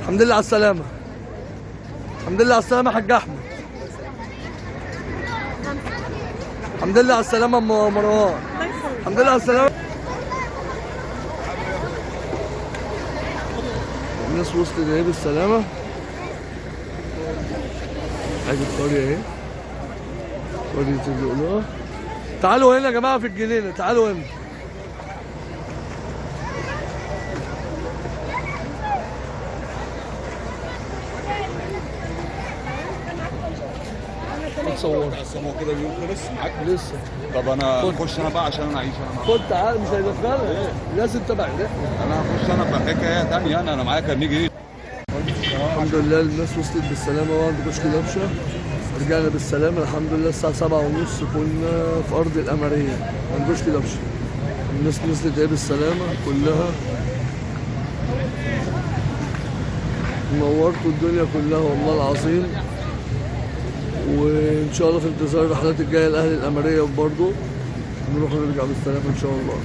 الحمد لله على السلامة. الحمد لله على السلامة يا حاج احمد. الحمد لله على السلامة ام مروان. الحمد لله على السلامة. الناس وصلت اهي بالسلامة. ادي القرية اهي، قرية اللؤلؤة. تعالوا هنا يا جماعة في الجنينة، تعالوا هنا. تصور هو كده اليوم خلص معاك لسه؟ طب انا اخش انا بقى عشان انا اعيش انا. خد تعال، مش هيدخلك، لازم تبع الرحلة. انا هخش انا في حكاية ثانية، انا معايا كان نيجي. الحمد لله الناس وصلت بالسلامة وعند كشك دبشه، رجعنا بالسلامة الحمد لله. الساعة 7:30 كنا في ارض القمريه عند كشك دبشه. الناس نزلت ايه بالسلامة كلها، نورتوا الدنيا كلها والله العظيم. وان شاء الله في انتظار الرحلات الجاية لاهل القمريه برضه، نروح ونرجع بالسلامة ان شاء الله.